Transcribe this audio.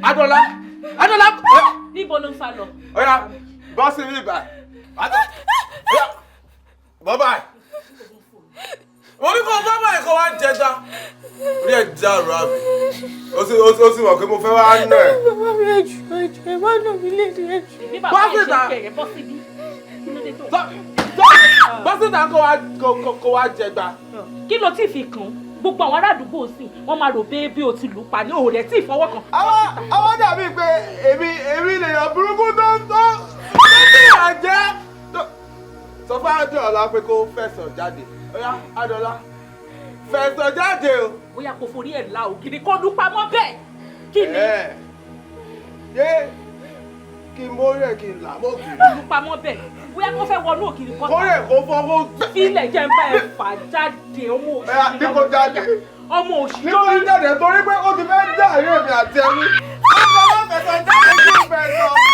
Adọ́lá, Adọ́lá. Níbo ló ń sá lọ? Ọ̀yà, bọ́ sí mi báyìí. Ọ̀yà, bọ́ báyìí. Mo ní kó bọ́ báyìí, kó wá jẹja. Orí ẹ̀ dàrú àbí? Ó sì mọ̀ pé mo fẹ́ wá nà ẹ̀. Bàbá mi, ẹjọ́, ẹjọ́, ẹ má nà mí lédè, ẹjọ́. Bí bàbá Bọ́ ẹ̀ ṣe síta. kẹ̀rẹ̀, bọ́ síbí. Kí ló dé tó? Bọ́ síta, kó wá jẹgba. Kí ló tí fi kàn án? Gbogbo àwọn ará àdúgbò sì wọ́n máa rò pé bí o ti lù ú pa ní òun rẹ̀ tí ìfọwọ́ kan. Àwọn dàbí pé èmi lèèyàn burúkú tó fìyà jẹ. Sọ fún Adéọlá pé kó fẹ̀sọ̀ jáde. Ọ̀yá, Adéọlá, fẹ̀sọ̀ jáde o. Bóyá kò forí ẹ̀ la ògiri kó lù pamọ́ bẹ́ẹ̀. Kí ni? Ẹ ṣé kí n mórí ẹ̀ kí n là mọ́ ògiri? Lù pamọ́ bẹ́ẹ̀. Bóyá kó fẹ́ wọnú ògiri kọ́. Kórè kó fọ́ kó gbẹ. Fílẹ̀, jẹ́ ń bá ẹ fà jáde, ọmọ òṣì. Ẹ ní kó jáde. Ọmọ òṣì. Ní kó jáde torí pé ó ti fẹ́ dá àárín èmi àti ẹrú. Adéọlá, fẹ̀sọ̀ jáde kí n fẹ̀sọ̀.